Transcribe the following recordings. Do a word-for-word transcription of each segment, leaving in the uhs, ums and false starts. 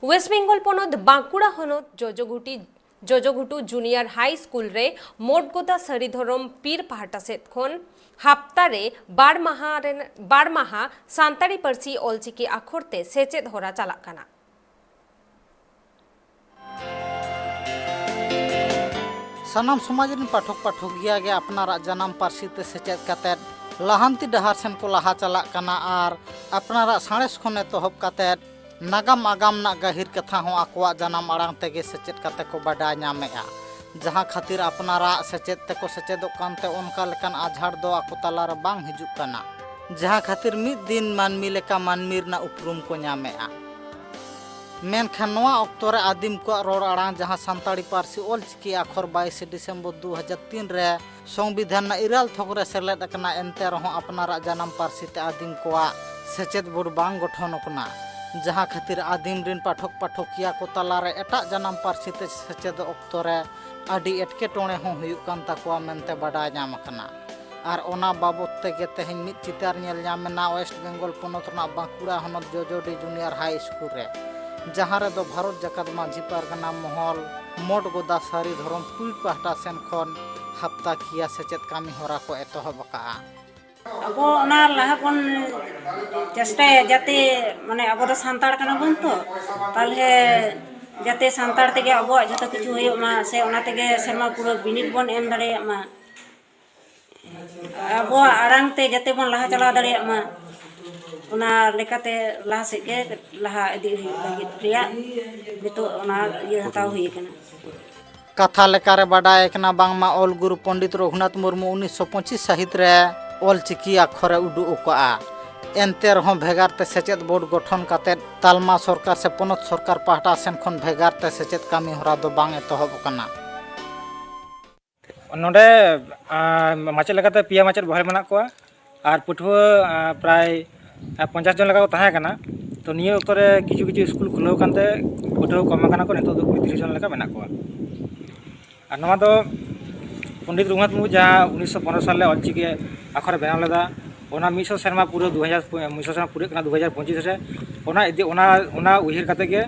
West Bengal ᱯᱚᱱᱚᱛ ᱵᱟᱸᱠᱩᱲᱟ ᱦᱚᱱᱚᱛ ᱡᱚᱡᱚᱜᱷᱩᱴᱤ, ᱡᱚᱡᱚᱜᱷᱩᱴᱩ junior high school ᱨᱮ ᱢᱚᱴ ᱜᱚᱫᱟ ᱥᱟᱹᱨᱤ ᱫᱷᱚᱨᱚᱢ ᱯᱤᱨ ᱯᱟᱦᱴᱟ ᱥᱮᱫ ᱠᱷᱚᱱ ᱦᱟᱯᱛᱟ ᱨᱮ ᱵᱟᱨ ᱢᱟᱦᱟ ᱨᱮᱱ, ᱵᱟᱨ ᱢᱟᱦᱟ ᱥᱟᱱᱛᱟᱲᱤ ᱯᱟᱹᱨᱥᱤ ᱚᱞᱪᱤᱠᱤ ᱟᱠᱷᱚᱨ ᱛᱮ ᱥᱮᱪᱮᱫ ᱦᱚᱨᱟ ᱪᱟᱞᱟᱜ ᱠᱟᱱᱟ᱾ ᱥᱟᱱᱟᱢ ᱥᱚᱢᱟᱡᱽ ᱨᱤᱱ ᱯᱟᱴᱷᱚᱠ ᱯᱟᱴᱷᱚᱠᱤᱭᱟᱹ ᱜᱮ ᱟᱯᱱᱟᱨᱟᱜ ᱡᱟᱱᱟᱢ ᱯᱟᱹᱨᱥᱤ ᱛᱮ ᱥᱮᱪᱮᱫ ᱠᱟᱛᱮᱫ ᱞᱟᱦᱟᱱᱛᱤ ᱰᱟᱦᱟᱨ ᱥᱮᱱ ᱠᱚ ᱞᱟᱦᱟ ᱪᱟᱞᱟᱜ ᱠᱟᱱᱟ ᱟᱨ ᱟᱯᱱᱟᱨᱟᱜ ᱥᱟᱬᱮᱥ ᱠᱷᱚᱱ ᱮᱛᱚᱦᱚᱵ ᱠᱟᱛᱮᱫ ᱱᱟᱜᱟᱢ ᱟᱜᱟᱢ ᱨᱮᱱᱟᱜ ᱜᱟᱹᱦᱤᱨ ᱠᱟᱛᱷᱟ ᱦᱚᱸ ᱟᱠᱚᱣᱟᱜ ᱡᱟᱱᱟᱢ ᱟᱲᱟᱝ ᱛᱮᱜᱮ ᱥᱮᱪᱮᱫ ᱠᱟᱛᱮ ᱠᱚ ᱵᱟᱰᱟᱭ ᱧᱟᱢᱮᱫᱼᱟ, ᱡᱟᱦᱟᱸ ᱠᱷᱟᱹᱛᱤᱨ ᱟᱯᱱᱟᱨᱟᱜ ᱥᱮᱪᱮᱫ ᱛᱮᱠᱚ ᱥᱮᱪᱮᱫᱚᱜ ᱠᱟᱱᱛᱮ ᱚᱱᱠᱟ ᱞᱮᱠᱟᱱ ᱟᱡᱷᱟᱴ ᱫᱚ ᱟᱠᱚ ᱛᱟᱞᱟᱨᱮ ᱵᱟᱝ ᱦᱤᱡᱩᱜ ᱠᱟᱱᱟ, ᱡᱟᱦᱟᱸ ᱠᱷᱟᱹᱛᱤᱨ ᱢᱤᱫ ᱫᱤᱱ ᱢᱟᱹᱱᱢᱤ ᱞᱮᱠᱟ ᱢᱟᱹᱱᱢᱤ ᱨᱮᱱᱟᱜ ᱩᱯᱨᱩᱢ ᱠᱚ ᱧᱟᱢᱮᱫᱼᱟ᱾ ᱢᱮᱱᱠᱷᱟᱱ ᱱᱚᱣᱟ ᱚᱠᱛᱚ ᱨᱮ ᱟᱹᱫᱤᱢ ᱠᱚᱣᱟᱜ ᱨᱚᱲ ᱟᱲᱟᱝ ᱡᱟᱦᱟᱸ ᱥᱟᱱᱛᱟᱲᱤ ᱯᱟᱹᱨᱥᱤ ᱚᱞᱪᱤᱠᱤ ᱟᱠᱷᱚᱨ ᱵᱟᱭᱤᱥᱮ ᱰᱤᱥᱮᱢᱵᱚᱨ ᱫᱩ ᱦᱟᱡᱟᱨ ᱛᱤᱱ ᱨᱮ ᱥᱚᱝᱵᱤᱫᱷᱟᱱ ᱨᱮᱱᱟᱜ ᱤᱨᱟᱞ ᱛᱷᱚᱠ ᱨᱮ ᱥᱮᱞᱮᱫ ᱟᱠᱟᱱᱟ, ᱮᱱᱛᱮ ᱨᱮᱦᱚᱸ ᱟᱯᱱᱟᱨᱟᱜ ᱡᱟᱱᱟᱢ ᱯᱟᱹᱨᱥᱤ ᱛᱮ ᱟᱹᱫᱤᱢ ᱠᱚᱣᱟᱜ ᱥᱮᱪᱮᱫ ᱵᱳᱨᱰ ᱵᱟᱝ ᱜᱚᱴᱷᱚᱱ ᱟᱠᱟᱱᱟ, ᱡᱟᱦᱟᱸ ᱠᱷᱟᱹᱛᱤᱨ ᱟᱹᱫᱤᱢ ᱨᱤᱱ ᱯᱟᱴᱷᱚᱠ ᱯᱟᱴᱷᱚᱠᱤᱭᱟᱹ ᱠᱚ ᱛᱟᱞᱟᱨᱮ ᱮᱴᱟᱜ ᱡᱟᱱᱟᱢ ᱯᱟᱹᱨᱥᱤ ᱛᱮ ᱥᱮᱪᱮᱫᱚᱜ ᱚᱠᱛᱚ ᱨᱮ ᱟᱹᱰᱤ ᱮᱴᱠᱮᱴᱚᱬᱮ ᱦᱚᱸ ᱦᱩᱭᱩᱜ ᱠᱟᱱ ᱛᱟᱠᱚᱣᱟ ᱢᱮᱱᱛᱮ ᱵᱟᱰᱟᱭ ᱧᱟᱢ ᱟᱠᱟᱱᱟ᱾ ᱟᱨ ᱚᱱᱟ ᱵᱟᱵᱚᱛ ᱛᱮᱜᱮ ᱛᱮᱦᱮᱧ ᱢᱤᱫ ᱪᱤᱛᱟᱹᱨ ᱧᱮᱞ ᱧᱟᱢ ᱮᱱᱟ ᱳᱭᱮᱥᱴ ᱵᱮᱝᱜᱚᱞ ᱯᱚᱱᱚᱛ ᱨᱮᱱᱟᱜ ᱵᱟᱸᱠᱩᱲᱟ ᱦᱚᱱᱚᱛ ᱡᱚᱡᱚᱰᱤ ᱡᱩᱱᱤᱭᱟᱨ ᱦᱟᱭ ᱥᱠᱩᱞ ᱨᱮ, ᱡᱟᱦᱟᱸ ᱨᱮᱫᱚ ᱵᱷᱟᱨᱚᱛ ᱡᱟᱠᱟᱛ ᱢᱟᱹᱡᱷᱤ ᱯᱟᱨᱜᱟᱱᱟ ᱢᱚᱦᱚᱞ ᱢᱚᱴ ᱜᱚᱫᱟ ᱥᱟᱹᱨᱤ ᱫᱷᱚᱨᱚᱢ ᱯᱤᱲ ᱯᱟᱦᱴᱟ ᱥᱮᱱ ᱠᱷᱚᱱ ᱦᱟᱯᱛᱟᱠᱤᱭᱟᱹ ᱥᱮᱪᱮᱫ ᱠᱟᱹᱢᱤ ᱦᱚᱨᱟ ᱠᱚ ᱮᱛᱚᱦᱚᱵ ᱟᱠᱟᱫᱼᱟ᱾ ᱟᱵᱚ ᱚᱱᱟ ᱞᱟᱦᱟ ᱵᱚᱱ ᱪᱮᱥᱴᱟᱭᱟ ᱡᱟᱛᱮ, ᱢᱟᱱᱮ, ᱟᱵᱚ ᱫᱚ ᱥᱟᱱᱛᱟᱲ ᱠᱟᱱᱟ ᱵᱚᱱ ᱛᱚ, ᱛᱟᱦᱚᱞᱮ ᱡᱟᱛᱮ ᱥᱟᱱᱛᱟᱲ ᱛᱮᱜᱮ ᱟᱵᱚᱣᱟᱜ ᱡᱚᱛᱚ ᱠᱤᱪᱷᱩ ᱦᱩᱭᱩᱜ ᱢᱟ, ᱥᱮ ᱚᱱᱟ ᱛᱮᱜᱮ ᱥᱮᱨᱢᱟ ᱯᱩᱨᱟᱹ ᱵᱤᱱᱤᱰ ᱵᱚᱱ ᱮᱢ ᱫᱟᱲᱮᱭᱟᱜ ᱢᱟ, ᱟᱵᱚᱣᱟᱜ ᱟᱲᱟᱝ ᱛᱮ ᱡᱟᱛᱮ ᱵᱚᱱ ᱞᱟᱦᱟ ᱪᱟᱞᱟᱣ ᱫᱟᱲᱮᱭᱟᱜ ᱢᱟ, ᱚᱱᱟ ᱞᱮᱠᱟᱛᱮ ᱞᱟᱦᱟ ᱥᱮᱫ ᱜᱮ ᱞᱟᱦᱟ ᱤᱫᱤ ᱦᱩᱭᱩᱜ ᱞᱟᱹᱜᱤᱫ ᱨᱮᱭᱟᱜ ᱱᱤᱛᱚᱜ ᱚᱱᱟ ᱤᱭᱟᱹ ᱦᱟᱛᱟᱣ ᱦᱩᱭ ᱟᱠᱟᱱᱟ᱾ ᱠᱟᱛᱷᱟ ᱞᱮᱠᱟᱨᱮ ᱵᱟᱰᱟᱭ ᱟᱠᱟᱱᱟ ᱵᱟᱝᱢᱟ ᱚᱞ ᱜᱩᱨᱩ ᱯᱚᱱᱰᱤᱛ ᱨᱚᱜᱷᱩᱱᱟᱛᱷ ᱢᱩᱨᱢᱩ ᱩᱱᱤᱥᱥᱚ ᱯᱚᱸᱪᱤᱥ ᱥᱟᱹᱦᱤᱛ ᱨᱮ ᱚᱞ ᱪᱤᱠᱤ ᱟᱠᱷᱚᱨᱮ ᱩᱰᱩᱠ ᱟᱠᱟᱫᱼᱟ᱾ ᱮᱱᱛᱮ ᱨᱮᱦᱚᱸ ᱵᱷᱮᱜᱟᱨ ᱛᱮ ᱥᱮᱪᱮᱫ ᱵᱳᱨᱰ ᱜᱚᱴᱷᱚᱱ ᱠᱟᱛᱮ ᱛᱟᱞᱢᱟ ᱥᱚᱨᱠᱟᱨ ᱥᱮ ᱯᱚᱱᱚᱛ ᱥᱚᱨᱠᱟᱨ ᱯᱟᱦᱴᱟ ᱥᱮᱱ ᱠᱷᱚᱱ ᱵᱷᱮᱜᱟᱨ ᱛᱮ ᱥᱮᱪᱮᱫ ᱠᱟᱹᱢᱤ ᱦᱚᱨᱟ ᱫᱚ ᱵᱟᱝ ᱮᱛᱚᱦᱚᱵ ᱟᱠᱟᱱᱟ᱾ ᱱᱚᱰᱮ ᱟᱸ, ᱢᱟᱪᱮᱫ ᱞᱮᱠᱟᱛᱮ ᱯᱮᱭᱟ ᱢᱟᱪᱮᱫ ᱵᱚᱦᱟᱞ ᱢᱮᱱᱟᱜ ᱠᱚᱣᱟ ᱟᱨ ᱯᱟᱹᱴᱷᱩᱣᱟᱹ ᱟᱸ, ᱯᱨᱟᱭ ᱯᱚᱧᱪᱟᱥ ᱡᱚᱱ ᱞᱮᱠᱟ ᱠᱚ ᱛᱟᱦᱮᱸ ᱠᱟᱱᱟ᱾ ᱛᱚ ᱱᱤᱭᱟᱹ ᱚᱠᱛᱚ ᱨᱮ ᱠᱤᱪᱷᱩ ᱠᱤᱪᱷᱩ ᱥᱠᱩᱞ ᱠᱷᱩᱞᱟᱹᱣ ᱠᱟᱱᱛᱮ ᱯᱟᱹᱴᱷᱩᱣᱟᱹ ᱠᱚᱢ ᱟᱠᱟᱱᱟ ᱠᱚ, ᱱᱤᱛᱚᱜ ᱫᱚ ᱠᱩᱲᱤ ᱛᱤᱨᱤᱥ ᱡᱚᱱ ᱞᱮᱠᱟ ᱢᱮᱱᱟᱜ ᱠᱚᱣᱟ᱾ ᱟᱨ ᱱᱚᱣᱟ ᱫᱚ ᱯᱚᱱᱰᱤᱛ ᱨᱚᱜᱷᱩᱱᱟᱛᱷ ᱢᱩᱨᱢᱩ ᱡᱟᱦᱟᱸ ᱩᱱᱤᱥᱥᱚ ᱯᱚᱱᱨᱚ ᱥᱟᱞ ᱨᱮ ᱚᱞᱪᱤᱠᱤ ᱟᱠᱷᱚᱨᱮ ᱵᱮᱱᱟᱣ ᱞᱮᱫᱟ, ᱚᱱᱟ ᱢᱤᱫᱥᱚ ᱥᱮᱨᱢᱟ ᱯᱩᱨᱟᱹ ᱫᱩ ᱦᱟᱡᱟᱨ, ᱢᱤᱫᱥᱚ ᱥᱮᱨᱢᱟ ᱯᱩᱨᱟᱹᱜ ᱠᱟᱱᱟ ᱫᱩ ᱦᱟᱡᱟᱨ ᱯᱚᱸᱪᱤᱥ ᱨᱮ᱾ ᱚᱱᱟ ᱤᱫᱤ, ᱚᱱᱟ, ᱚᱱᱟ ᱩᱭᱦᱟᱹᱨ ᱠᱟᱛᱮ ᱜᱮ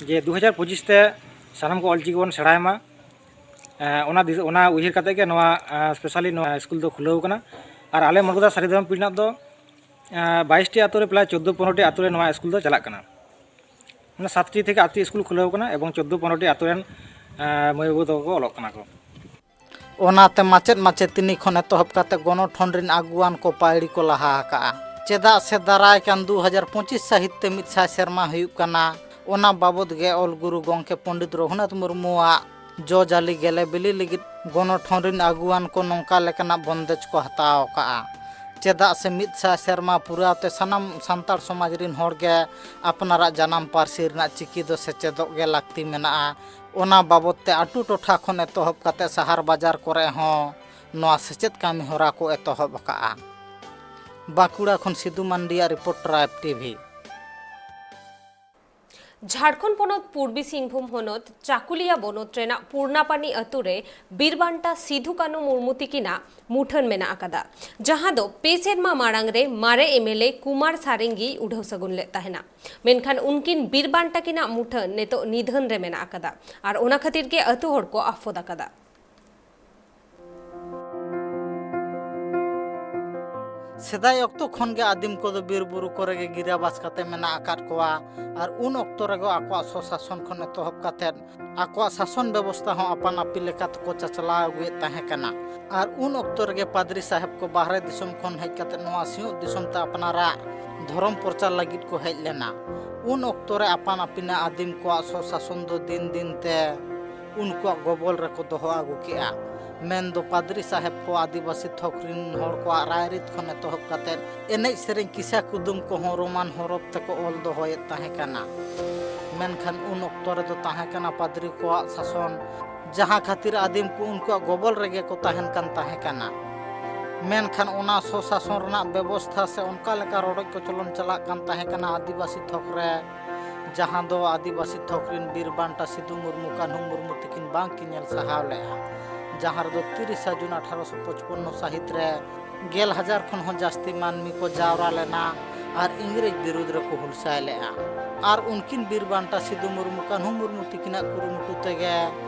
ᱡᱮ ᱫᱩ ᱦᱟᱡᱟᱨ ᱯᱚᱸᱪᱤᱥ ᱛᱮ ᱥᱟᱱᱟᱢ ᱠᱚ ᱚᱞᱪᱤᱠᱤ ᱵᱚᱱ ᱥᱮᱬᱟᱭ ᱢᱟ᱾ ᱮᱸ, ᱚᱱᱟ ᱫᱤᱥ-, ᱚᱱᱟ ᱩᱭᱦᱟᱹᱨ ᱠᱟᱛᱮ ᱜᱮ ᱱᱚᱣᱟ, ᱮᱸ, specially ᱱᱚᱣᱟ ᱥᱠᱩᱞ ᱫᱚ ᱠᱷᱩᱞᱟᱹᱣ ᱠᱟᱱᱟ᱾ ᱟᱨ ᱟᱞᱮ ᱢᱩᱨᱜᱟᱫᱟ ᱥᱟᱹᱨᱤ ᱫᱷᱚᱨᱚᱢ ᱯᱤᱲ ᱨᱮᱱᱟᱜ ᱫᱚ, ᱮᱸ, ᱵᱟᱭᱤᱥ ᱴᱤ ᱟᱛᱳ ᱨᱮ ᱯᱨᱟᱭ ᱪᱳᱫᱽᱫᱳ ᱯᱚᱱᱨᱚ ᱴᱤ ᱟᱛᱳ ᱨᱮ ᱱᱚᱣᱟ ᱥᱠᱩᱞ ᱫᱚ ᱪᱟᱞᱟᱜ ᱠᱟᱱᱟ᱾ ᱢᱟᱱᱮ ᱥᱟᱛ ᱴᱤ ᱛᱷᱮᱠᱮ ᱟᱴ ᱴᱤ ᱥᱠᱩᱞ ᱠᱷᱩᱞᱟᱹᱣ ᱠᱟᱱᱟ ᱮᱵᱚᱝ ᱪᱳᱫᱽᱫᱳ ᱯᱚᱱᱨᱚ ᱴᱤ ᱟᱛᱳ ᱨᱮᱱ, ᱮᱸ, ᱢᱟᱹᱭ ᱵᱟᱹᱵᱩ ᱛᱟᱠᱚ ᱠᱚ ᱚᱞᱚᱜ ᱠᱟᱱᱟ ᱠᱚ᱾ ᱚᱱᱟᱛᱮ ᱢᱟᱪᱮᱫ ᱢᱟᱪᱮᱛᱟᱹᱱᱤ ᱠᱷᱚᱱ ᱮᱛᱚᱦᱚᱵ ᱠᱟᱛᱮ ᱜᱚᱱᱚᱴᱷᱚᱱ ᱨᱤᱱ ᱟᱹᱜᱩᱣᱟᱱ ᱠᱚ ᱯᱟᱹᱭᱲᱤ ᱠᱚ ᱞᱟᱦᱟ ᱟᱠᱟᱜᱼᱟ᱾ ᱪᱮᱫᱟᱜ ᱥᱮ ᱫᱟᱨᱟᱭ ᱠᱟᱱ ᱫᱩ ᱦᱟᱡᱟᱨ ᱯᱚᱸᱪᱤᱥ ᱥᱟᱹᱦᱤᱛ ᱛᱮ ᱢᱤᱫ ᱥᱟᱭ ᱥᱮᱨᱢᱟ ᱦᱩᱭᱩᱜ ᱠᱟᱱᱟ᱾ ᱚᱱᱟ ᱵᱟᱵᱚᱛ ᱜᱮ ᱚᱞ ᱜᱩᱨᱩ ᱜᱚᱢᱠᱮ ᱯᱚᱱᱰᱤᱛ ᱨᱚᱜᱷᱩᱱᱟᱛᱷ ᱢᱩᱨᱢᱩᱣᱟᱜ ᱡᱚ ᱡᱟᱹᱞᱤ ᱜᱮᱞᱮ ᱵᱤᱞᱤ ᱞᱟᱹᱜᱤᱫ ᱜᱚᱱᱚᱴᱷᱚᱱ ᱨᱤᱱ ᱟᱹᱜᱩᱣᱟᱱ ᱠᱚ ᱱᱚᱝᱠᱟ ᱞᱮᱠᱟᱱᱟᱜ ᱵᱚᱱᱫᱮᱡᱽ ᱠᱚ ᱦᱟᱛᱟᱣ ᱟᱠᱟᱜᱼᱟ᱾ ᱪᱮᱫᱟᱜ ᱥᱮ ᱢᱤᱫ ᱥᱟᱭ ᱥᱮᱨᱢᱟ ᱯᱩᱨᱟᱹᱣ ᱛᱮ ᱥᱟᱱᱟᱢ ᱥᱟᱱᱛᱟᱲ ᱥᱚᱢᱟᱡᱽ ᱨᱤᱱ ᱦᱚᱲ ᱜᱮ ᱟᱯᱱᱟᱨᱟᱜ ᱡᱟᱱᱟᱢ ᱯᱟᱹᱨᱥᱤ ᱨᱮᱱᱟᱜ ᱪᱤᱠᱤ ᱫᱚ ᱥᱮᱪᱮᱫᱚᱜ ᱜᱮ ᱞᱟᱹᱠᱛᱤ ᱢᱮᱱᱟᱜᱼᱟ᱾ ᱚᱱᱟ ᱵᱟᱵᱚᱛ ᱛᱮ ᱟᱹᱛᱩ ᱴᱚᱴᱷᱟ ᱠᱷᱚᱱ ᱮᱛᱚᱦᱚᱵ ᱠᱟᱛᱮ ᱥᱟᱦᱟᱨ ᱵᱟᱡᱟᱨ ᱠᱚᱨᱮ ᱦᱚᱸ ᱱᱚᱣᱟ ᱥᱮᱪᱮᱫ ᱠᱟᱹᱢᱤ ᱦᱚᱨᱟ ᱠᱚ ᱮᱛᱚᱦᱚᱵ ᱟᱠᱟᱜᱼᱟ᱾ ᱵᱟᱸᱠᱩᱲᱟ ᱠᱷᱚᱱ ᱥᱤᱫᱩ ᱢᱟᱱᱰᱤᱭᱟᱜ ᱨᱤᱯᱳᱨᱴ, ᱴᱨᱟᱭᱤᱵᱽ ᱴᱤᱵᱷᱤ᱾ ᱡᱷᱟᱲᱠᱷᱚᱸᱰ ᱯᱚᱱᱚᱛ ᱯᱩᱨᱵᱤ ᱥᱤᱝᱵᱷᱩᱢ ᱦᱚᱱᱚᱛ ᱪᱟᱠᱩᱞᱤᱭᱟ ᱵᱚᱱᱚᱛ ᱨᱮᱱᱟᱜ ᱯᱩᱨᱱᱟᱯᱟᱱᱤ ᱟᱹᱛᱩ ᱨᱮ ᱵᱤᱨ ᱵᱟᱱᱴᱟ ᱥᱤᱫᱷᱩ ᱠᱟᱹᱱᱩ ᱢᱩᱨᱢᱩ ᱛᱤᱠᱤᱱᱟᱜ ᱢᱩᱴᱷᱟᱹᱱ ᱢᱮᱱᱟᱜ ᱟᱠᱟᱫᱟ, ᱡᱟᱦᱟᱸ ᱫᱚ ᱯᱮ ᱥᱮᱨᱢᱟ ᱢᱟᱲᱟᱝ ᱨᱮ ᱢᱟᱨᱮ ᱮᱢ ᱮᱞ ᱮ ᱠᱩᱢᱟᱨ ᱥᱟᱨᱮᱝᱜᱤᱭ ᱩᱰᱷᱟᱹᱣ ᱥᱟᱹᱜᱩᱱ ᱞᱮᱫ ᱛᱟᱦᱮᱱᱟ᱾ ᱢᱮᱱᱠᱷᱟᱱ ᱩᱱᱠᱤᱱ ᱵᱤᱨ ᱵᱟᱱᱴᱟ ᱠᱤᱱᱟᱜ ᱢᱩᱴᱷᱟᱹᱱ ᱱᱤᱛᱚᱜ ᱱᱤᱫᱷᱟᱹᱱ ᱨᱮ ᱢᱮᱱᱟᱜ ᱟᱠᱟᱫᱟ ᱟᱨ ᱚᱱᱟ ᱠᱷᱟᱹᱛᱤᱨ ᱜᱮ ᱟᱹᱛᱩ ᱦᱚᱲ ᱠᱚ ᱟᱯᱷᱚᱫ ᱟᱠᱟᱫᱟ᱾ ᱥᱮᱫᱟᱭ ᱚᱠᱛᱚ ᱠᱷᱚᱱ ᱜᱮ ᱟᱹᱫᱤᱢ ᱠᱚᱫᱚ ᱵᱤᱨ ᱵᱩᱨᱩ ᱠᱚᱨᱮ ᱜᱮ ᱜᱤᱨᱟᱹᱵᱟᱥ ᱠᱟᱛᱮ ᱢᱮᱱᱟᱜ ᱟᱠᱟᱫ ᱠᱚᱣᱟ ᱟᱨ ᱩᱱ ᱚᱠᱛᱚ ᱨᱮᱜᱮ ᱟᱠᱚᱣᱟᱜ ᱥᱚᱥᱟᱥᱚᱱ ᱠᱷᱚᱱ ᱮᱛᱚᱦᱚᱵ ᱠᱟᱛᱮ ᱟᱠᱚᱣᱟᱜ ᱥᱟᱥᱚᱱ ᱵᱮᱵᱚᱥᱛᱷᱟ ᱦᱚᱸ ᱟᱯᱟᱱ ᱟᱹᱯᱤᱱ ᱞᱮᱠᱟ ᱛᱮᱠᱚ ᱪᱟᱪᱞᱟᱣ ᱟᱹᱜᱩᱭᱮᱫ ᱛᱟᱦᱮᱸ ᱠᱟᱱᱟ᱾ ᱟᱨ ᱩᱱ ᱚᱠᱛᱚ ᱨᱮᱜᱮ ᱯᱟᱫᱽᱨᱤ ᱥᱟᱦᱮᱵᱽ ᱠᱚ ᱵᱟᱦᱨᱮ ᱫᱤᱥᱚᱢ ᱠᱷᱚᱱ ᱦᱮᱡ ᱠᱟᱛᱮ ᱱᱚᱣᱟ ᱥᱤᱧᱚᱛ ᱫᱤᱥᱚᱢ ᱛᱮ ᱟᱯᱱᱟᱨᱟᱜ ᱫᱷᱚᱨᱚᱢ ᱯᱨᱚᱪᱟᱨ ᱞᱟᱹᱜᱤᱫ ᱠᱚ ᱦᱮᱡ ᱞᱮᱱᱟ᱾ ᱩᱱ ᱚᱠᱛᱚ ᱨᱮ ᱟᱯᱟᱱ ᱟᱹᱯᱤᱱᱟᱜ ᱟᱹᱫᱤᱢ ᱠᱚᱣᱟᱜ ᱥᱚᱥᱟᱥᱚᱱ ᱫᱚ ᱫᱤᱱ ᱫᱤᱱ ᱛᱮ ᱩᱱᱠᱩᱣᱟᱜ ᱜᱚᱵᱚᱞ ᱨᱮᱠᱚ ᱫᱚᱦᱚ ᱟᱹᱜᱩ ᱠᱮᱜᱼᱟ᱾ ᱢᱮᱱᱫᱚ ᱯᱟᱫᱽᱨᱤ ᱥᱟᱦᱮᱵᱽ ᱠᱚ ᱟᱹᱫᱤᱵᱟᱹᱥᱤ ᱛᱷᱚᱠ ᱨᱤᱱ ᱦᱚᱲ ᱠᱚᱣᱟᱜ ᱨᱟᱭᱨᱤᱛ ᱠᱷᱚᱱ ᱮᱛᱚᱦᱚᱵ ᱠᱟᱛᱮ ᱮᱱᱮᱡ ᱥᱮᱨᱮᱧ ᱠᱤᱥᱟ ᱠᱩᱫᱩᱢ ᱠᱚᱦᱚᱸ ᱨᱳᱢᱟᱱ ᱦᱚᱨᱚᱯ ᱛᱮᱠᱚ ᱚᱞ ᱫᱚᱦᱚᱭᱮᱫ ᱛᱟᱦᱮᱸ ᱠᱟᱱᱟ᱾ ᱢᱮᱱᱠᱷᱟᱱ ᱩᱱ ᱚᱠᱛᱚ ᱨᱮᱫᱚ ᱛᱟᱦᱮᱸ ᱠᱟᱱᱟ ᱯᱟᱫᱽᱨᱤ ᱠᱚᱣᱟᱜ ᱥᱟᱥᱚᱱ, ᱡᱟᱦᱟᱸ ᱠᱷᱟᱹᱛᱤᱨ ᱟᱹᱫᱤᱢ ᱠᱚ ᱩᱱᱠᱩᱣᱟᱜ ᱜᱚᱵᱚᱞ ᱨᱮᱜᱮ ᱠᱚ ᱛᱟᱦᱮᱱ ᱠᱟᱱ ᱛᱟᱦᱮᱸ ᱠᱟᱱᱟ᱾ ᱢᱮᱱᱠᱷᱟᱱ ᱚᱱᱟ ᱥᱚᱥᱟᱥᱚᱱ ᱨᱮᱱᱟᱜ ᱵᱮᱵᱚᱥᱛᱷᱟ ᱥᱮ ᱚᱱᱠᱟ ᱞᱮᱠᱟ ᱨᱚᱰᱚᱡ ᱠᱚᱪᱞᱚᱱ ᱪᱟᱞᱟᱜ ᱠᱟᱱ ᱛᱟᱦᱮᱸ ᱠᱟᱱᱟ ᱟᱹᱫᱤᱵᱟᱹᱥᱤ ᱛᱷᱚᱠ ᱨᱮ, ᱡᱟᱦᱟᱸ ᱫᱚ ᱟᱹᱫᱤᱵᱟᱹᱥᱤ ᱛᱷᱚᱠ ᱨᱤᱱ ᱵᱤᱨ ᱵᱟᱱᱴᱟ ᱥᱤᱫᱩ ᱢᱩᱨᱢᱩ, ᱠᱟᱹᱱᱦᱩ ᱢᱩᱨᱢᱩ ᱛᱤᱠᱤᱱ ᱵᱟᱝ ᱠᱤᱱ ᱧᱮᱞ ᱥᱟᱦᱟᱣ ᱞᱮᱫᱼᱟ, ᱡᱟᱦᱟᱸ ᱨᱮᱫᱚ ᱛᱤᱨᱤᱥᱟ ᱡᱩᱱ ᱟᱴᱷᱟᱨᱚᱥᱚ ᱯᱚᱪᱯᱚᱱᱱᱚ ᱥᱟᱹᱦᱤᱛ ᱨᱮ ᱜᱮᱞ ᱦᱟᱡᱟᱨ ᱠᱷᱚᱱ ᱦᱚᱸ ᱡᱟᱹᱥᱛᱤ ᱢᱟᱹᱱᱢᱤ ᱠᱚ ᱡᱟᱣᱨᱟ ᱞᱮᱱᱟ ᱟᱨ ᱤᱝᱨᱮᱡᱽ ᱵᱤᱨᱩᱫᱽ ᱨᱮᱠᱚ ᱦᱩᱞᱥᱟᱹᱭ ᱞᱮᱫᱼᱟ᱾ ᱟᱨ ᱩᱱᱠᱤᱱ ᱵᱤᱨ ᱵᱟᱱᱴᱟ ᱥᱤᱫᱩ ᱢᱩᱨᱢᱩ, ᱠᱟᱹᱱᱦᱩ ᱢᱩᱨᱢᱩ ᱛᱤᱠᱤᱱᱟᱜ ᱠᱩᱨᱩᱢᱩᱴᱩ ᱛᱮᱜᱮ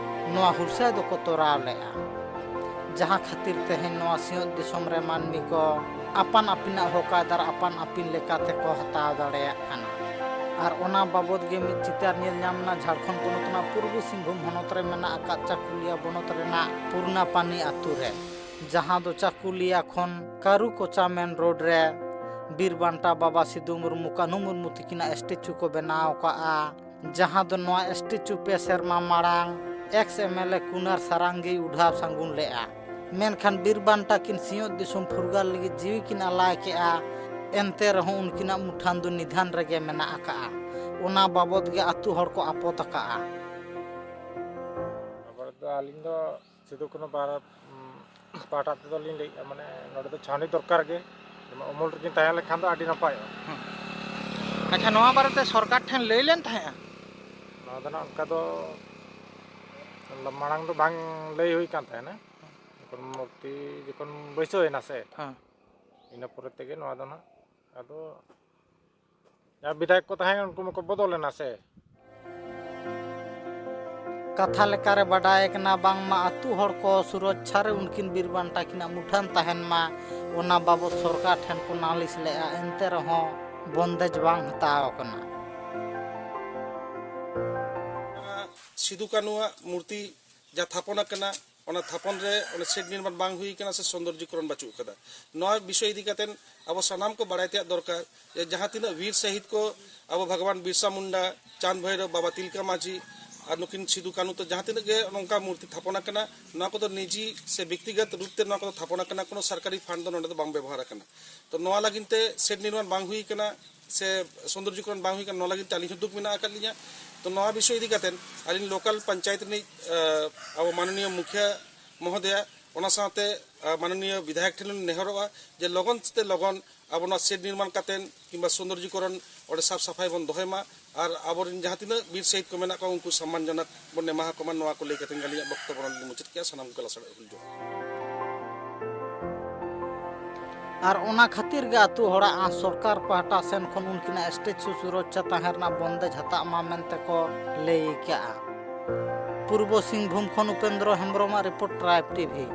ᱱᱚᱣᱟ ᱦᱩᱞᱥᱟᱹᱭ ᱫᱚᱠᱚ ᱛᱚᱨᱟᱣ ᱞᱮᱫᱼᱟ᱾ ᱡᱟᱦᱟᱸ ᱠᱷᱟᱹᱛᱤᱨ ᱛᱮᱦᱮᱧ ᱱᱚᱣᱟ ᱥᱤᱧᱚᱛ ᱫᱤᱥᱚᱢ ᱨᱮ ᱢᱟᱹᱱᱢᱤ ᱠᱚ ᱟᱯᱟᱱ ᱟᱹᱯᱤᱱᱟᱜ ᱦᱚᱠ ᱟᱭᱫᱟᱨ ᱟᱯᱟᱱ ᱟᱹᱯᱤᱱ ᱞᱮᱠᱟ ᱛᱮᱠᱚ ᱦᱟᱛᱟᱣ ᱫᱟᱲᱮᱭᱟᱜ ᱠᱟᱱᱟ᱾ ᱟᱨ ᱚᱱᱟ ᱵᱟᱵᱚᱫ ᱜᱮ ᱢᱤᱫ ᱪᱤᱛᱟᱹᱨ ᱧᱮᱞ ᱧᱟᱢ ᱮᱱᱟ ᱡᱷᱟᱲᱠᱷᱚᱸᱰ ᱯᱚᱱᱚᱛ ᱨᱮᱱᱟᱜ ᱯᱩᱨᱵᱤ ᱥᱤᱝᱵᱷᱩᱢ ᱦᱚᱱᱚᱛ ᱨᱮ ᱢᱮᱱᱟᱜ ᱟᱠᱟᱫ ᱪᱟᱠᱩᱞᱤᱭᱟ ᱵᱚᱱᱚᱛ ᱨᱮᱱᱟᱜ ᱯᱩᱨᱱᱟᱯᱟᱱᱤ ᱟᱛᱳ ᱨᱮ, ᱡᱟᱦᱟᱸ ᱫᱚ ᱪᱟᱠᱩᱞᱤᱭᱟ ᱠᱷᱚᱱ ᱠᱟᱹᱨᱩ ᱠᱚᱪᱟ ᱢᱮᱱ ᱨᱳᱰ ᱨᱮ ᱵᱤᱨ ᱵᱟᱱᱴᱟ ᱵᱟᱵᱟ ᱥᱤᱫᱩ ᱢᱩᱨᱢᱩ, ᱠᱟᱹᱱᱦᱩ ᱢᱩᱨᱢᱩ ᱛᱤᱠᱤᱱᱟᱜ ᱥᱴᱮᱪᱩ ᱠᱚ ᱵᱮᱱᱟᱣ ᱟᱠᱟᱫᱼᱟ, ᱡᱟᱦᱟᱸ ᱫᱚ ᱱᱚᱣᱟ ᱥᱴᱮᱪᱩ ᱯᱮ ᱥᱮᱨᱢᱟ ᱢᱟᱲᱟᱝ X M L A Kunar ᱥᱟᱨᱟᱝᱜᱤᱭ ᱩᱰᱷᱟᱣ ᱥᱟᱹᱜᱩᱱ ᱞᱮᱫᱼᱟ᱾ ᱢᱮᱱᱠᱷᱟᱱ ᱵᱤᱨ ᱵᱟᱱᱴᱟ ᱠᱤᱱ ᱥᱤᱧᱚᱛ ᱫᱤᱥᱚᱢ ᱯᱷᱩᱨᱜᱟᱹᱞ ᱞᱟᱹᱜᱤᱫ ᱡᱤᱣᱤ ᱠᱤᱱ ᱟᱞᱟᱭ ᱠᱮᱫᱼᱟ, ᱮᱱᱛᱮ ᱨᱮᱦᱚᱸ ᱩᱱᱠᱤᱱᱟᱜ ᱢᱩᱴᱷᱟᱹᱱ ᱫᱚ ᱱᱤᱫᱷᱟᱱ ᱨᱮᱜᱮ ᱢᱮᱱᱟᱜ ᱟᱠᱟᱫᱼᱟ᱾ ᱚᱱᱟ ᱵᱟᱵᱚᱫ ᱜᱮ ᱟᱹᱛᱩ ᱦᱚᱲ ᱠᱚ ᱟᱯᱚᱛ ᱟᱠᱟᱫᱼᱟ᱾ ᱟᱵᱟᱨ ᱫᱚ ᱟᱹᱞᱤᱧ ᱫᱚ ᱥᱤᱫᱩ ᱠᱟᱹᱱᱦᱩ ᱵᱟᱨ, ᱩᱢ, ᱯᱟᱦᱴᱟ ᱛᱮᱫᱚ ᱞᱤᱧ ᱞᱟᱹᱭᱮᱫᱼᱟ, ᱢᱟᱱᱮ ᱱᱚᱰᱮ ᱫᱚ ᱪᱷᱟᱣᱱᱤ ᱫᱚᱨᱠᱟᱨ ᱜᱮ, ᱡᱮᱢᱚᱱ ᱩᱢᱩᱞ ᱨᱮᱠᱤᱱ ᱛᱟᱦᱮᱸ ᱞᱮᱱᱠᱷᱟᱱ ᱫᱚ ᱟᱹᱰᱤ ᱱᱟᱯᱟᱭᱚᱜᱼᱟ᱾ ᱦᱩᱸ᱾ ᱟᱪᱪᱷᱟ, ᱱᱚᱣᱟ ᱵᱟᱨᱮᱛᱮ ᱥᱚᱨᱠᱟᱨ ᱴᱷᱮᱱ ᱞᱟᱹᱭ ᱞᱮᱱ ᱛᱟᱦᱮᱸᱫᱼᱟ? ᱱᱚᱣᱟ ᱫᱚ ᱱᱟᱜ ᱚᱱᱠᱟ ᱫᱚ ᱢᱟᱲᱟᱝ ᱫᱚ ᱵᱟᱝ ᱞᱟᱹᱭ ᱦᱩᱭ ᱠᱟᱱ ᱛᱟᱦᱮᱱᱟ᱾ ᱡᱚᱠᱷᱚᱱ ᱢᱩᱨᱛᱤ ᱡᱚᱠᱷᱚᱱ ᱵᱟᱹᱭᱥᱟᱹᱣ ᱮᱱᱟ ᱥᱮ, ᱦᱮᱸ᱾ ᱤᱱᱟᱹ ᱯᱚᱨᱮ ᱛᱮᱜᱮ ᱱᱚᱣᱟ ᱫᱚ ᱱᱟᱜ ᱟᱫᱚ ᱡᱟᱦᱟᱸ ᱵᱤᱫᱷᱟᱭᱚᱠ ᱠᱚ ᱛᱟᱦᱮᱸ, ᱩᱱᱠᱩ ᱢᱟᱠᱚ ᱵᱚᱫᱚᱞ ᱮᱱᱟ ᱥᱮ᱾ ᱠᱟᱛᱷᱟ ᱞᱮᱠᱟᱨᱮ ᱵᱟᱰᱟᱭ ᱠᱟᱱᱟ, ᱵᱟᱝᱢᱟ ᱟᱹᱛᱩ ᱦᱚᱲ ᱠᱚ ᱥᱩᱨᱚᱠᱪᱷᱟ ᱨᱮ ᱩᱱᱠᱤᱱ ᱵᱤᱨ ᱵᱟᱱᱴᱟ ᱠᱤᱱᱟᱜ ᱢᱩᱴᱷᱟᱹᱱ ᱛᱟᱦᱮᱱ ᱢᱟ, ᱚᱱᱟ ᱵᱟᱵᱚᱫ ᱥᱚᱨᱠᱟᱨ ᱴᱷᱮᱱ ᱠᱚ ᱱᱟᱞᱤᱥ ᱞᱮᱫᱼᱟ, ᱮᱱᱛᱮ ᱨᱮᱦᱚᱸ ᱵᱚᱱᱫᱮᱡᱽ ᱵᱟᱝ ᱦᱟᱛᱟᱣ ᱟᱠᱟᱱᱟ᱾ ᱥᱤᱫᱩ ᱠᱟᱹᱱᱩᱣᱟᱜ ᱢᱩᱨᱛᱤ ᱡᱟ ᱛᱷᱟᱯᱚᱱ ᱟᱠᱟᱱᱟ, ᱚᱱᱟ ᱛᱷᱟᱯᱚᱱ ᱨᱮ ᱚᱱᱟ ᱥᱮᱰ ᱱᱤᱨᱢᱟᱱ ᱵᱟᱝ ᱦᱩᱭ ᱟᱠᱟᱱᱟ ᱥᱮ ᱥᱚᱱᱫᱚᱨᱡᱤᱠᱚᱨᱚᱱ ᱵᱟᱹᱪᱩᱜ ᱟᱠᱟᱫᱟ᱾ ᱱᱚᱣᱟ ᱵᱤᱥᱚᱭ ᱤᱫᱤ ᱠᱟᱛᱮ ᱟᱵᱚ ᱥᱟᱱᱟᱢ ᱠᱚ ᱵᱟᱲᱟᱭ ᱛᱮᱭᱟᱜ ᱫᱚᱨᱠᱟᱨ ᱡᱮ ᱡᱟᱦᱟᱸ ᱛᱤᱱᱟᱹᱜ ᱵᱤᱨ ᱥᱟᱹᱦᱤᱫ ᱠᱚ ᱟᱵᱚ ᱵᱷᱟᱜᱽᱣᱟᱱ ᱵᱤᱨᱥᱟ ᱢᱩᱱᱰᱟ, ᱪᱟᱸᱫᱽ ᱵᱷᱟᱭᱨᱚ, ᱵᱟᱵᱟ ᱛᱤᱞᱠᱟ ᱢᱟᱹᱡᱷᱤ ᱟᱨ ᱱᱩᱠᱤᱱ ᱥᱤᱫᱩ ᱠᱟᱹᱱᱩ ᱛᱮ ᱡᱟᱦᱟᱸ ᱛᱤᱱᱟᱹᱜ ᱜᱮ ᱱᱚᱝᱠᱟ ᱢᱩᱨᱛᱤ ᱛᱷᱟᱯᱚᱱ ᱟᱠᱟᱱᱟ, ᱱᱚᱣᱟ ᱠᱚᱫᱚ ᱱᱤᱡᱤ ᱥᱮ ᱵᱮᱠᱛᱤᱜᱚᱛ ᱨᱩᱯ ᱛᱮ ᱱᱚᱣᱟ ᱠᱚᱫᱚ ᱛᱷᱟᱯᱚᱱ ᱟᱠᱟᱱᱟ, ᱠᱳᱱᱳ ᱥᱚᱨᱠᱟᱨᱤ ᱯᱷᱟᱱᱰ ᱫᱚ ᱱᱚᱸᱰᱮ ᱫᱚ ᱵᱟᱝ ᱵᱮᱵᱚᱦᱟᱨ ᱟᱠᱟᱱᱟ᱾ ᱛᱚ ᱱᱚᱣᱟ ᱞᱟᱹᱜᱤᱫ ᱛᱮ ᱥᱮᱰ ᱱᱤᱨᱢᱟᱱ ᱵᱟᱝ ᱦᱩᱭ ᱟᱠᱟᱱᱟ ᱥᱮ ᱥᱚᱱᱫᱚᱨᱡᱤᱠᱚᱨᱚᱱ ᱵᱟᱝ ᱦᱩᱭ ᱟᱠᱟᱱᱟ, ᱱᱚᱣᱟ ᱞᱟᱹᱜᱤᱫ ᱛᱮ ᱟᱹᱞᱤᱧ ᱦᱚᱸ ᱫᱩᱠ ᱢᱮᱱᱟᱜ ᱟᱠᱟᱫ ᱞᱤᱧᱟ᱾ ᱛᱚ ᱱᱚᱣᱟ ᱵᱤᱥᱚᱭ ᱤᱫᱤ ᱠᱟᱛᱮ ᱟᱹᱞᱤᱧ ᱞᱳᱠᱟᱞ ᱯᱚᱧᱪᱟᱭᱮᱛ ᱨᱤᱱᱤᱡ, ᱟᱸ, ᱟᱵᱚ ᱢᱟᱱᱚᱱᱤᱭᱚ ᱢᱩᱠᱷᱤᱭᱟᱹ ᱢᱚᱦᱳᱫᱚᱭᱟ, ᱚᱱᱟ ᱥᱟᱶᱛᱮ, ᱟᱸ, ᱢᱟᱱᱚᱱᱤᱭᱚ ᱵᱤᱫᱷᱟᱭᱚᱠ ᱴᱷᱮᱱ ᱞᱤᱧ ᱱᱮᱦᱚᱨᱚᱜᱼᱟ ᱡᱮ ᱞᱚᱜᱚᱱ ᱛᱮ ᱞᱚᱜᱚᱱ ᱟᱵᱚ ᱱᱚᱣᱟ ᱥᱮᱰ ᱱᱤᱨᱢᱟᱱ ᱠᱟᱛᱮ ᱠᱤᱝᱵᱟ ᱥᱚᱱᱫᱚᱨᱡᱤᱠᱚᱨᱚᱱ ᱚᱸᱰᱮ ᱥᱟᱯᱷ ᱥᱟᱯᱷᱟᱭ ᱵᱚᱱ ᱫᱚᱦᱚᱭ ᱢᱟ᱾ ᱟᱨ ᱟᱵᱚᱨᱮᱱ ᱡᱟᱦᱟᱸ ᱛᱤᱱᱟᱹᱜ ᱵᱤᱨ ᱥᱟᱹᱦᱤᱫ ᱠᱚ ᱢᱮᱱᱟᱜ ᱠᱚᱣᱟ, ᱩᱱᱠᱩ ᱥᱚᱢᱢᱟᱱ ᱡᱚᱱᱚᱠ ᱵᱚᱱ ᱮᱢᱟ ᱠᱚ ᱢᱟ᱾ ᱱᱚᱣᱟ ᱠᱚ ᱞᱟᱹᱭ ᱠᱟᱛᱮ ᱜᱮ ᱟᱹᱞᱤᱧᱟᱜ ᱵᱚᱠᱛᱚᱵᱚ ᱱᱚᱰᱮ ᱞᱤᱧ ᱢᱩᱪᱟᱹᱫ ᱠᱮᱜᱼᱟ᱾ ᱥᱟᱱᱟᱢ ᱠᱚᱜᱮ ᱞᱟᱥᱟᱲᱦᱮᱫ ᱦᱩᱞ ᱡᱚᱦᱟᱨ᱾ ᱟᱨ ᱚᱱᱟ ᱠᱷᱟᱹᱛᱤᱨ ᱜᱮ ᱟᱹᱛᱩ ᱦᱚᱲᱟᱜ ᱟᱸᱥ ᱥᱚᱨᱠᱟᱨ ᱯᱟᱦᱴᱟ ᱥᱮᱱ ᱠᱷᱚᱱ ᱩᱱᱠᱤᱱᱟᱜ ᱥᱴᱮᱪᱩ ᱥᱩᱨᱚᱠᱪᱷᱟ ᱛᱟᱦᱮᱸ ᱨᱮᱱᱟᱜ ᱵᱚᱱᱫᱮᱡᱽ ᱦᱟᱛᱟᱜ ᱢᱟ ᱢᱮᱱᱛᱮ ᱠᱚ ᱞᱟᱹᱭ ᱟᱠᱟᱜᱼᱟ᱾ ᱯᱩᱨᱵᱚ ᱥᱤᱝᱵᱷᱩᱢ ᱠᱷᱚᱱ ᱩᱯᱮᱱᱫᱨᱚ ᱦᱮᱢᱵᱨᱚᱢᱟᱜ ᱨᱤᱯᱳᱨᱴ, ᱴᱨᱟᱭᱤᱵᱽ ᱴᱤᱵᱷᱤ᱾